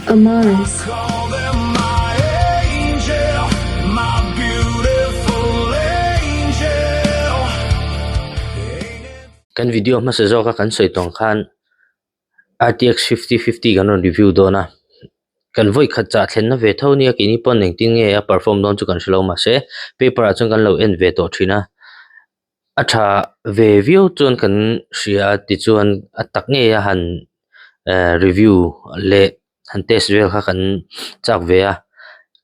Amaris. Kan video hmasa zawka kan sawi tawng khan RTX 5050 kan rawn review dawn a, kan vawi khat chah thlenna ve tho nia keini pawn engtin nge a perform dawn chu kan hre lo mahse paper ah chuan kan lo en ve tawh thin a. A tha ve viau chuan kan hria a tichuan a tak ngei a han ehh review leh han test vel kha kan chak ve a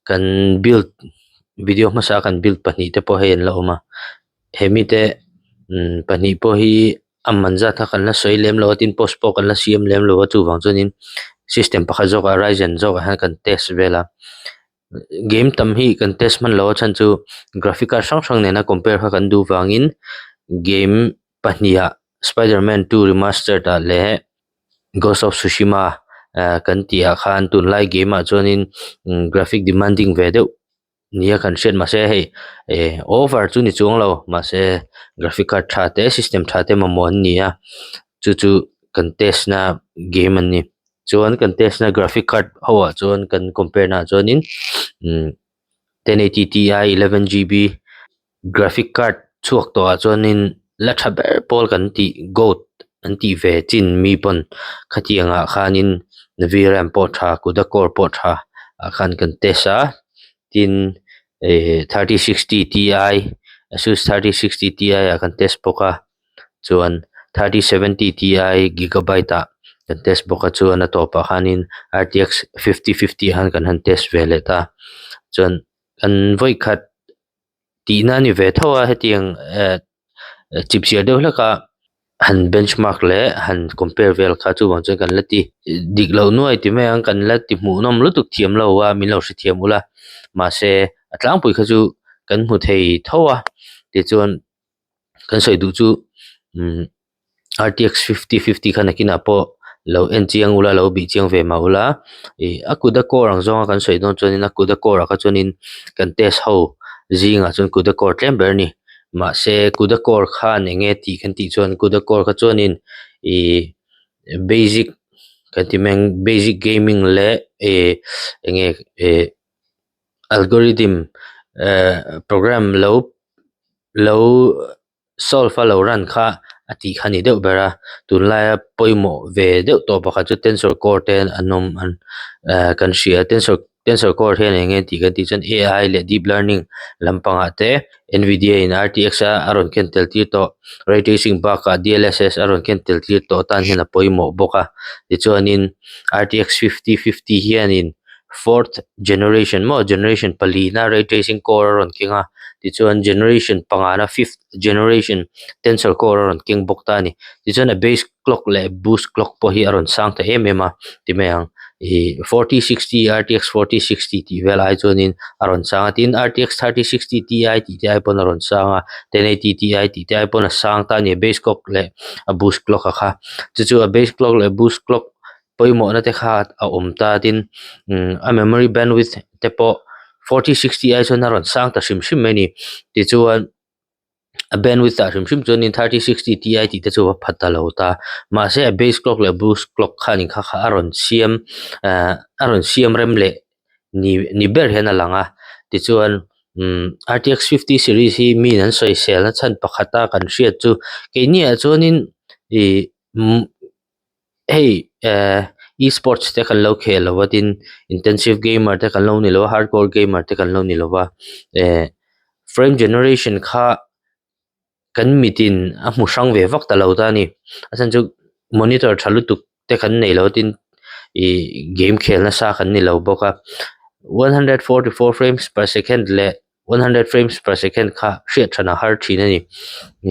kan build video hmasa a kan build pahnih te pawh hei an la awm a hemi te umm pahnih pawh hi a man zat kha kan la sawi lem lo a tin post pawh kan la siam lem lo a chuvang chuanin system pakhat zawkah ryzen zawkah hian kan test vel a. Game tam hi kan test hman lo a chhan chu graphic card hrang hrang nena compare kha kan duh vangin game pahniha spiderman 2 remastered ah leh ghost of tsushima ah kan tih ah khan tunlai game ah chuanin graphic demanding ve deuh nia kan hriat mahse hei eh over chu ni chuang lo mahse graphic card tha te system tha te mamawh an ni a chu chu kan test na game an ni. Chuan kan test na graphic card ho ah chuan kan compare na ah chuanin umm 1080 Ti 11 GB graphic card chhuak tawh ah chuanin la tha ber pawl kan tih goat an tih ve chin mi pawn khatiang ah khanin vram pawh tha cuda core pawh tha ah khan kan test a tin eh 3060 Ti asus 3060 Ti ah kan test bawk a. Chuan 3070 Ti gigabyte ah kan test bawk a chuan a tawpah khanin RTX 5050 ah khan kan han test ve leh ta chuan kan vawi khat tihna a ni ve tho a hetiang eh chipchiar deuh hlek a han benchmark leh han compare vel kha chuvang chuan kan la ti dik loh nuai ti mai ang kan la ti hmuhnawm lutuk thiam lo a min lo hrethiam ula mahse a tlangpui kha chu kan hmu thei tho a tichuan. Kan sawi duh chu umm RTX 5050 kha nakinah pawh lo en chiang ula lo bih chiang ve mah ula ih a CUDA core ang zawnga kan sawi dawn chuanin a CUDA core ah kha chuanin kan test ho zingah chuan CUDA core tlem ber a ni mahse CUDA core khan eng nge tih kan tih chuan CUDA core kha chuanin ih basic kan ti mai ang basic gaming leh ih eng nge ih algorithm eh program lo. Lo solve a lo run kha a tih kha a ni deuh ber a tunlaia pawimawh ve deuh tawh pakhat chu tensor core te an awm an eh kan hria tensor tensor core hian eng nge tih kan tih chuan ai leh deep learning lampangah te nvidia in rtx a a rawn ken tel tir tawh ray tracing bakah dlss a rawn ken tel tir tawh tan hian a pawimawh bawk a tichuanin rtx 5050 hianin fourth generation maw generation palina ray tracing core a rawn keng a tichuan generation pangana fifth generation tensor core a rawn keng bawk ta a ni tichuan a base clock leh boost clock pawh hi a rawn sang ta em em a ti mai ang ih 4060 rtx 4060 tih vel ai chuanin a rawn sang a tin rtx 3060 ti tih te ai pawn a rawn sang a 1080 ti tih te ai pawn a sang ta a ni a base clock leh a boost clock a kha chu chu a base clock leh boost clock pawimawhna te kha a awm ta tin umm a memory bandwidth te pawh 4060 ai chuan a rawn sang ta hrim hrim mai a ni tichuan a bandwidth ah hrim hrim chuanin 3060 ti tih te chu a pha ta lo ta mahse a base clock leh boost clock khanin kha kha a rawn siam ehh a rawn siam rem leh ni ni ber hian a lang a tichuan umm rtx 50 series hi mi an sawisel na chhan pakhat a kan hriat chu keini ah chuanin ih umm. Hei eh esports te kan lo khel lo a tin intensive gamer te kan lo ni lo a hardcore gamer te kan lo ni lo a eh frame generation kha kan mitin a hmu hrang ve vak ta lo ta a ni a chhan chu monitor tha lutuk te kan nei lo a tin ih game khel nasa kan ni lo bawk a 144 frames per second leh. 100 frames per second kha hriat than a har thin a ni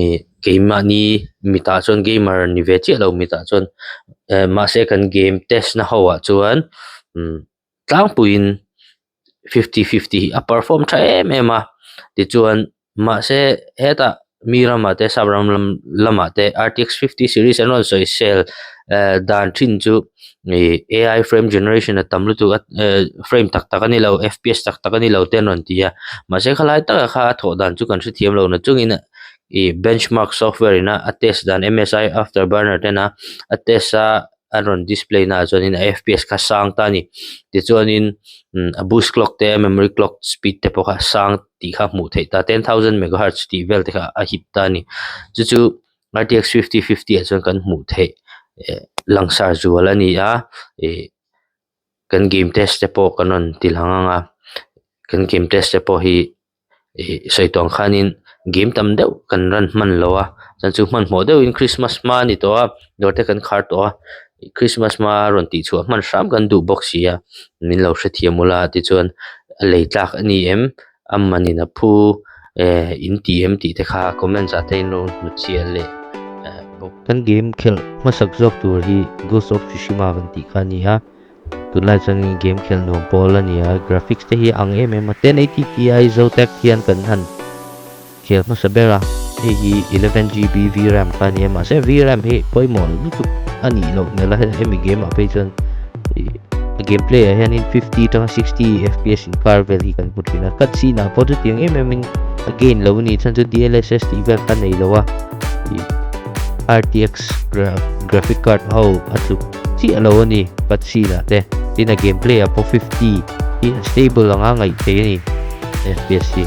ih keimahni mitah chuan gamer ni ve chiah lo mitah chuan eh mahse kan game test na ho ah chuan umm tlangpuiin 50 50 hi a perform tha em em a tichuan mahse hetah mi ramah te sap ram lam lamah te rtx 50 series an rawn sawi sel eh dan thin chu ih ai frame generation a tam lutuk a eh frame tak tak a ni lo fps tak tak a ni lo te an rawn ti a mahse khalai takah kha a thawh dan chu kan hrethiam lo na chungin ih benchmark software ina a test dan msi afterburner tena a test a. a rawn display naah chuanin a fps kha sang ta a ni tichuanin umm a boost clock te memory clock speed te pawh kha a sang tih kha hmuh theih ta 10000 megahertz tih vel te kha a hit ta a ni chu chu rtx 5050 ah chuan kan hmuh theih eh langsar zual a ni a ih kan game test te pawh kan rawn ti lang ang a kan game test te pawh hi ih sawi tawh ang khanin game tam deuh kan run hman lo a chuan chu hmanhmawh deuhin christmas hma a ni tawh a dawr te kan khar tawh a christmas hma rawn tih chhuah hman hram kan duh bawk si a min lo hrethiam ula tichuan a lei tlak a ni em a man in a phu eh in ti em tih te kha comments ah te in lo hmu chiah leh eh bawk. Kan game khelh hmasak zawk tur hi Ghost of Tsushima kan tih kha a ni a. Tunlai chuan game khelh nuam pawl a ni a, graphics te hi a ang em em a, 1080 Ti Zotac hian kan han khel hmasa ber a, hei hi 11GB VRAM kha a ni a, mahse VRAM hi pawimawh lutuk a nih loh hmel a, hemi game ah phei chuan a game play ah hianin 50 atanga 60 fps inkar vel hi kan hmu thin a, cutscene ah pawh chutiang em em in a gain lo a ni, chhan chu DLSS tih vel kha a nei lo a, RTX graphic card ho a tluk. chiah lo a ni cutscene ah te tin a game play ah pawh 50 hi a stable anga ngaih theih a ni fps hi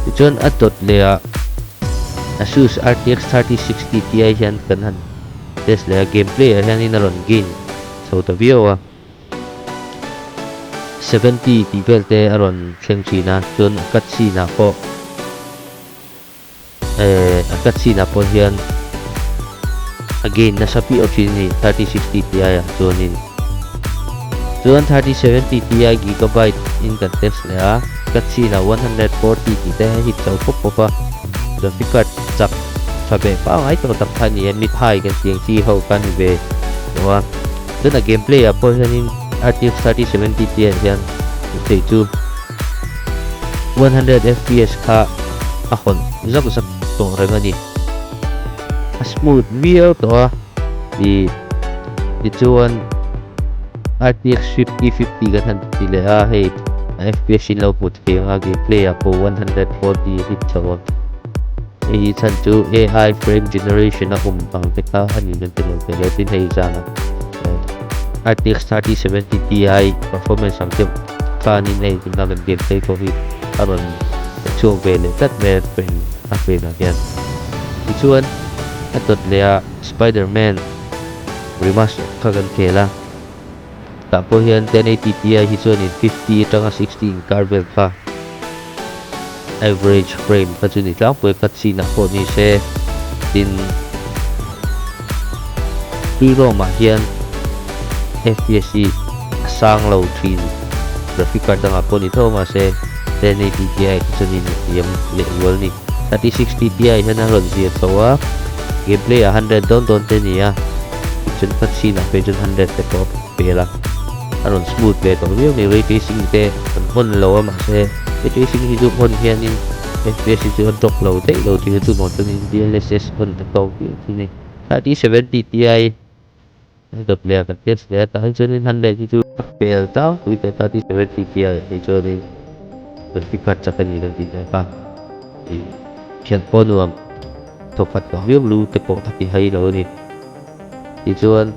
tichuan a dawt leh ah Asus RTX 3060 Ti hian kan han test leh a game play ah hianin a rawn gain chho ta viau a 70 tih vel te a rawn thleng thin a chuan a cutscene ah pawh. Eh a cutscene ah pawh hian a gain nasa piau thin a ni 3060 Ti ah chuanin chuan 3070 Ti gigabyte in kan test leh a cutscene ah 140 tih te a hit chho pawp pawp a graphic card chak tha ve pangngai tawh tak kha a ni a mid high kan tih ang chi ho kha a ni ve tawh a chuan a game play ah pawh hianin RTX 3070 Ti ah hian theih chu 100 fps kha a hawn zak zak tawh reng a ni. A smooth viau tawh a, ih tichuan RTX 5050 kan han ti leh a, hei a fps in lo hmu thei ang a, gameplay ah pawh 140 a hit chho a, hei hi chhan chu AI frame generation a awm vang te kha a ni kan ti lo thei a, tin hei zanah RTX 3070 Ti performance ang deuh Chuanin hei tunah kan game phei pawh hi a rawn chhuak ve leh tlat mai a frame a frame ah hian. Tichuan a dawt leh a Spiderman remaster kha kan khel a, tah pawh hian 1080 Ti hi chuanin 50 atanga 60 inkar vel kha average frame kha chu ni tlangpui a cutscene ah pawh ni se tin free roam ah hian fps hi a sang lo thin graphic card dangah pawh ni tho mahse 1080 Ti khi chuanin a hniam leh rual a ni. 3060 Ti hian a rawn zir chho a gameplay ah 100 dawn dawn te a ni a tichuan cutscene ah phei chuan 100 te pawh a pel a. A rawn smooth ve tawh viau mai ray tracing te kan hawn lo a mahse ray tracing hi chu hawn hianin fps hi chu a drop lo daih lo tih hi chu nuam chuanin DLSS hawn a tawk viau thin a ni. 3070 Ti a dawt leh a kan test leh a tah hi chuanin 100 hi chu a fel tlangpui teh 3070 Ti ah hi chuanin graphic card chak a ni kan tih daih kha ih thian pawh nuam thawkhat tawh viau lu te pawh a ti hai lo a ni. Tichuan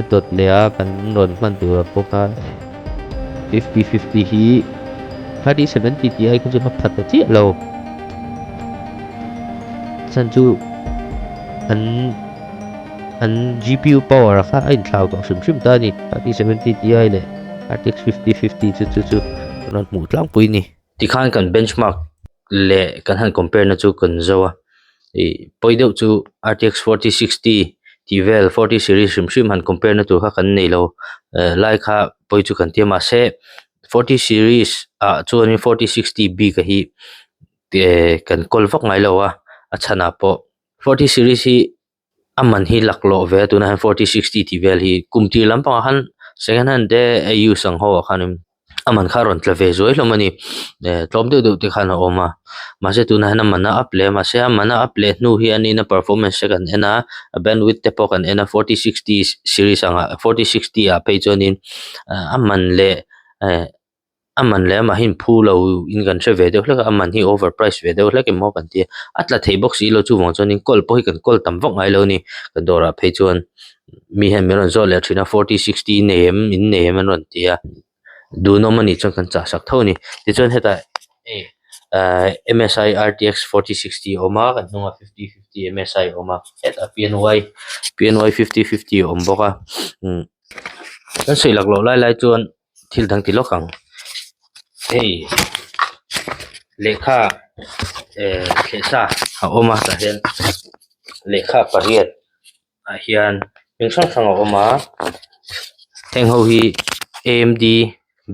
a dawt leh a kan rawn hman tur ah pawh khan 50-50 hi 30-70 tih ai kha chu a pha ta chiah lo. Chhan chu an an GPU power ah kha a inthlau tawh hrim hrim ta a ni. 30-70 Ti leh RTX 50-50 chu chu chu rawn hmuh tlangpui a ni. Tikhan kan benchmark leh kan han compare na chu kan zo a ih pawi deuh chu RTX 4060 tih vel 40 series hrim hrim han compare na tur kha kan nei lo eh lai kha pawi chu kan ti a mahse 40 series ah chuanin 4060 bik a hi eh kan kawl vak ngai lo a a chhanah pawh 40 series hi. A man hi laklawh ve a tunah hian 4060 tih vel hi kum tir lampangah khan second hand te a use ang ho ah khanin a man kha a rawn tla ve zuai hlawm a ni eh tlawm deuh deuh te khan a awm a mahse tunah hian a man a up leh a mahse a man a up leh hnu hianin a performance te kan en a a bandwidth te pawh kan en a 4060 series angah 4060 ah phei chuanin a man leh eh. A man leh amah hi phu lo in kan hre ve deuh hlek a, a man hi over price ve deuh hlek emaw kan ti a, a tla thei bawk si lo chuvang chuanin kawl pawh hi kan kawl tam vak ngai lo a ni kan dawrah phei chuan. Mi hian min rawn zawt leh thin a 4060 i nei em in nei em an rawn ti a duhnawm a nih chuan kan chah sak tho a ni tichuan hetah hei ahh M S I R T X 4060 a awm a kan hnungah 5050 M S I a awm a hetah P N Y P N Y 5050 a awm bawk a umm kan sawi lak loh lai lai chuan thil dang ti lawk ang hei lehkha eh thleh sa a awm a tah hian lehkha pariat ah hian hming hrang hrang a awm a heng ho hi A M D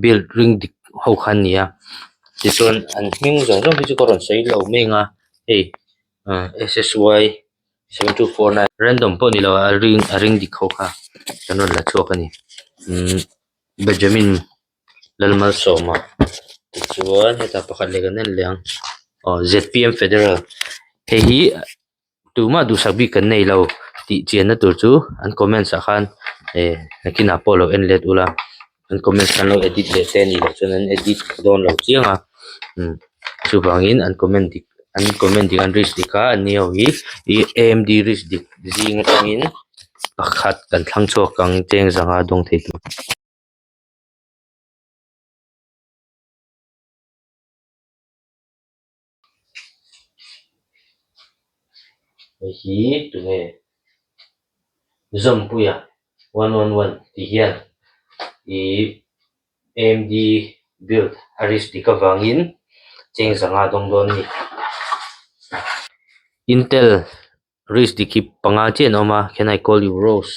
build ring dik ho kha an ni a tichuan an hming zawng zawng hi chu ka rawn sawi lo mai ang a hei ah S S Y 7249 random pawh ni lo a ring a ring dik ho kha kan rawn la chhuak a ni umm Benjamin Lalmalsawma tichuan hetah pakhat leh kan en leh ang aw Z P M Federal hei hi tumah duhsak bik kan nei lo tih chianna tur chu an comments ah khan eh nakinah pawh lo en let ula an comments khan lo edit leh te a nih loh chuan an edit dawn lo chiang a umm chuvangin an comment dik an comment dik an risk dik a an ni ho hi ih A M D risk dik zing atangin pakhat kan thlang chhuak ang cheng zanga dawng thei tur. Hei hi tunge Zawmpuia 111 tih hian ih AMD build a risk dik avangin cheng zanga dawng dawn a ni. Intel risk dik hi panga chiah an awm a can I call you Rose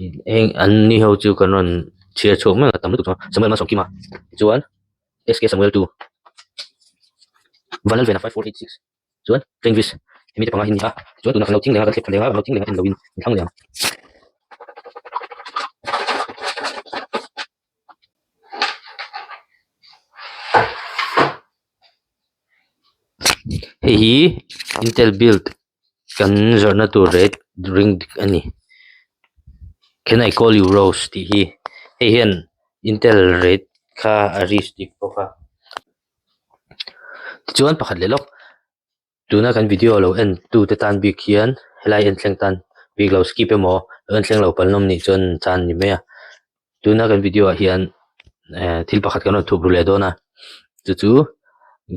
tih heng an ni ho chu kan rawn chhiar chhuak mek a tam lutuk chuan Samuel Malsawmkima tichuan SK Samuel 2 Vanlalvena 5486 chuan Trainvis hemi te panga hi a ni a tichuan tunah kan lo thing leh a kan thlep tha leh a kan lo thing leh a en loin kan thlang leh ang. Hei hi Intel build kan zawrhna tur rate ring dik a ni can I call you Rose tih hi hei hian Intel rate kha a reach dik bawk a tichuan pakhat leh lawk tuna kan video lo en tu te tan bik hian helai en thleng tan bik lo skip emaw lo en thleng lo palh nawm nih chuan chan a ni mai a tuna kan video ah hian eh thil pakhat kan rawn thup ru leh dawn a chu chu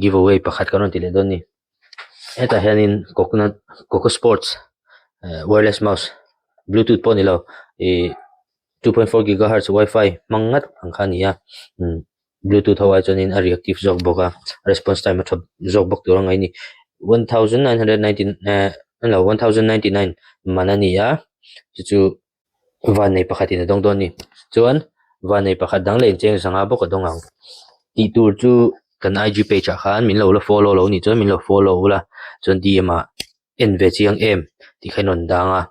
give away pakhat kan rawn ti leh dawn a ni hetah hianin coconut coco sports eh wireless mouse bluetooth pawh a ni lo ih 2.4 gigahertz wifi hmang ngat ang kha a ni a umm bluetooth ho ai chuanin a reactive zawk bawk a response time a tha zawk bawk tur a ngaih a ni 1990 eh lo 1099 man a ni a chu chu Vannei pakhatin a dawng dawn a ni. Chuan vannei pakhat dang leh incheng zanga bawk a dawng ang. Tih tur chu kan IG page ah khan min lo la follow lo nih chuan min lo follow ula chuan DM ah en ve chiang em tih kha in rawn dang a.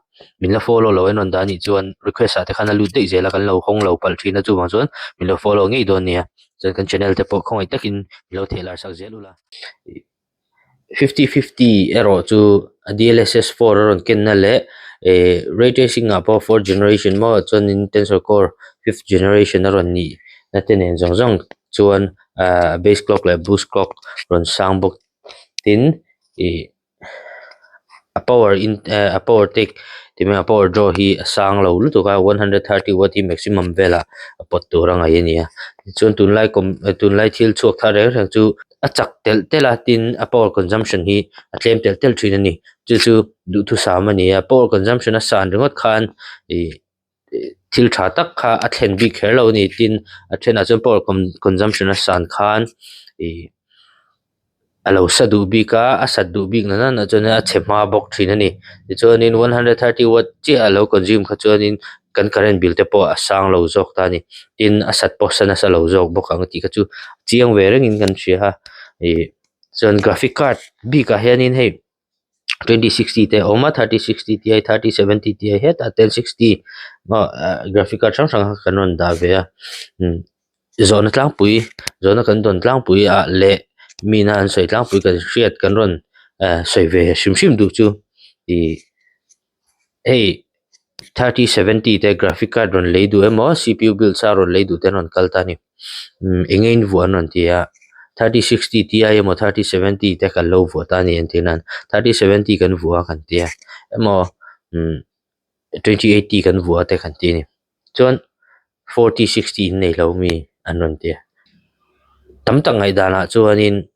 Min la follow lo in rawn dah nih chuan request ah te khan a lut daih zel a kan lo hawng lo palh thin a chuvang chuan min lo follow ngei dawn nia. Chuan kan channel te pawh khawngaih takin min lo thehlar sak zel ula. 5050 erawh chu a DLSS 4 a rawn kenna leh eh ray tracing ah pawh fourth generation maw chuanin tensor core fifth generation a rawn nih na te nen zawng zawng chuan ah base clock leh boost clock rawn sang bawk tin ih a power in eh a power take ti mai a power draw hi a sang lo lutuk a 130 watt hi maximum velah a pawt tur a ngaih a ni a tichuan tunlai com tunlai thil chhuak thar reng reng chu a chak telh telh a tin a power consumption hi a tlem telh telh thin a ni chu chu duhthusam a ni a power consumption a san ringawt khan ih thil tha tak kha a thlen bik kher lo a ni tin a thenah chuan power consumption a san khan ih a lo sa duh bik a a sat duh bik na nana chuan a chhe hma bawk thin a ni tichuanin 130 watt chiah a lo consume kha chuanin kan current bill te pawh a sang lo zawk ta a ni tin a sat pawh sa nasa lo zawk bawk ang tih kha chu chiang ve rengin kan hria a ih chuan graphic card bikah hianin hei 2060 te a awm a 3060 Ti 3070 Ti hetah 1060 maw graphic card hrang hrang kha kan rawn dah ve a umm zawhna tlangpui zawhna kan dawn tlangpui ah leh mina an sawi tlangpui kan hriat kan rawn eh sawi ve hrim hrim duh chu ih hei 3070 te graphic card rawn lei duh emaw cpu build sa rawn lei duh te an rawn kal ta a ni. Umm eng nge in vuah an rawn ti a 3060 Ti emaw 3070 te kan lo vuah ta a ni entir nan 3070 kan vuah a kan ti a emaw umm. 2080 kan vuah te kan ti a ni. Chuan 4060 in nei lo mi an rawn ti a. Tam tak ngaihdanah chuanin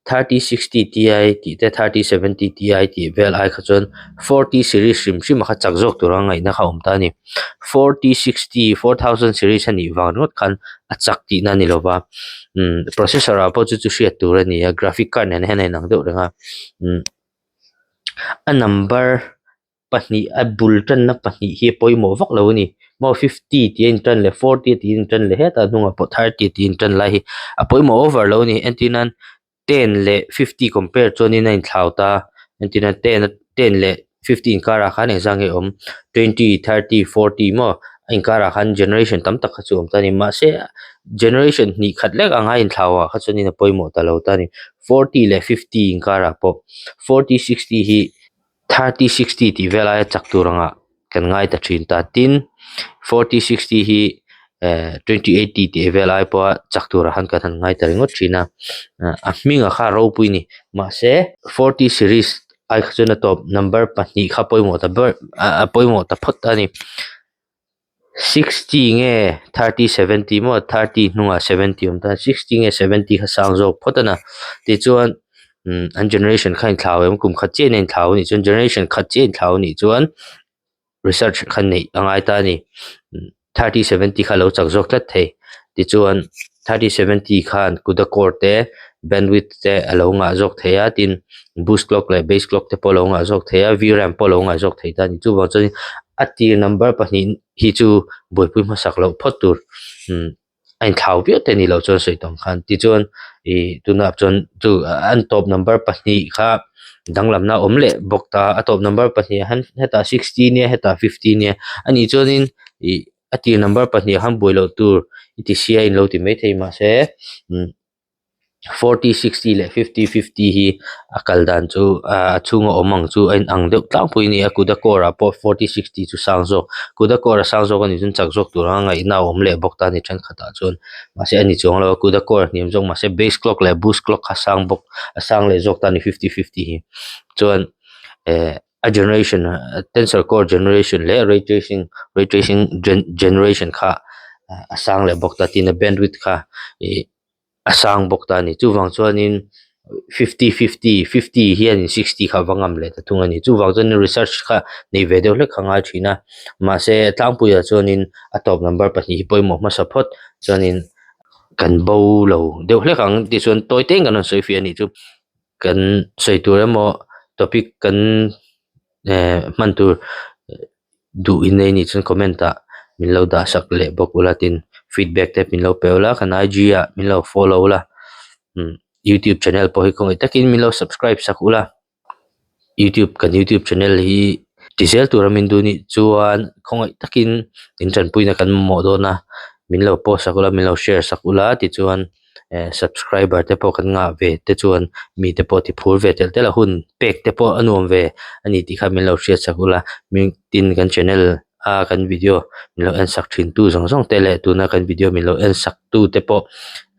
3060 Ti tih te 3070 Ti tih vel ai kha chuan 40 series hrim hrim a kha chak zawk tura ngaihna kha a awm ta a ni. 4060 4000 series a nih vang ringawt khan a chak tihna a ni lo va umm processor ah pawh chu chu hriat tur a ni a graphic card nen hian a inang deuh reng a umm a number pahnih a bul tanna pahnih hi a pawimawh vak lo a ni maw 50 tih a intan leh 40 tih a intan leh hetah hnungah pawh 30 tih a intan lai hi a pawimawh over lo a ni entir nan ten leh 50 compare chuanin a inthlau ta entir nan ten a ten leh 50 inkarah khan engzah nge awm 20 30 40 maw a inkarah khan generation tam tak kha chu a awm ta a ni mahse generation hnih khat lek anga inthlau ah kha chuanin a pawimawh ta lo ta a ni 40 leh 50 inkarah pawh 40 60 hi 30 60 tih vel aia chak tur anga kan ngai ta thin ta tin 40 60 hi eh 20 80 tih vel ai pawha chak turah khan kan han ngai ta ringawt thin a a hmingah kha ropui a ni mahse 40 series ai kha chuan a tawp number pahnih kha pawimawh ta ber a pawimawh ta phawt a ni. 60 nge 30 70 maw 30 hnungah 70 awm ta 60 nge 70 kha sang zawk phawt a na tichuan umm an generation kha a inthlau em kum khat chiah in a inthlau a nih chuan generation khat chiah a inthlau a nih chuan research kha neih a ngai ta a ni 30 70 kha a lo chak zawk tlat thei tichuan 30 70 khan CUDA core te bandwidth te a lo ngah zawk thei a tin boost clock leh base clock te pawh a lo ngah zawk thei a vram pawh a lo ngah zawk thei ta a ni chuvang chuan a tir number pahnih hi chu buaipui hmasak loh phawt tur umm a inthlau viau te ni loh chuan sawi tawng khan tichuan ih tunah chuan chu an tawp number pahnih kha danglamna a awm leh bawk ta a tawp number pahnih ah hian hetah 60 nia hetah 50 nia anih chuanin ih a tir number pahnih ah khan buai loh tur i ti sia in lo ti maithei mahse umm 40 60 leh 50 50 hi a kal dan chu a chhunga awm ang chu a inang deuh tlangpui a ni a CUDA core ah pawh 40 60 chu sang zawk CUDA core a sang zawk a nih chuan chak zawk tura ngaihna a awm leh bawk ta a ni thenkhatah chuan mahse a ni chuang lo a CUDA core a hniam zawk mahse base clock leh boost clock kha sang bawk a sang leh zawk ta a ni 50 50 hi chuan eh a generation tensor core generation leh ray tracing ray tracing generation kha a sang leh bawk ta tin a bandwidth kha ih a sang bawk ta a ni chuvang chuanin 50 50 50 hianin 60 kha a va ngam leh ta thung a ni chuvang chuanin research kha nei ve deuh hlek kha a ngai thin a mahse tlangpuiah chuanin a tawp number pahnih hi pawimawh hmasa phawt chuanin kan bo lo deuh hlek ang tichuan tawi teng kan rawn sawi fiah a nih chu. Kan sawi tur emaw topic kan eh hman tur duh in nei nih chuan comment ah min lo dah sak leh bawk ula tin feedback te min lo pe ula kan IG ah min lo follow ula umm youtube channel pawh hi khawngaih takin min lo subscribe sak ula youtube kan youtube channel hi ti zel tura min duh nih chuan khawngaih takin in tanpuina kan mamawh dawn a min lo post sak ula min lo share sak ula tichuan. eh subscriber te pawh kan ngah ve te chuan mi te pawh ti phur ve telh telh a hun pek te pawh a nuam ve a ni tih kha min lo hriat sak ula min tin kan channel a kan video min lo en sak thin tu zawng zawng te leh tuna kan video min lo en sak tu te pawh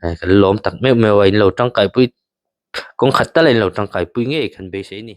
eh kan lawm tak meuh meuh a in lo tangkai pui kawng khat tal a in lo tangkai pui ngei kan beisei a ni.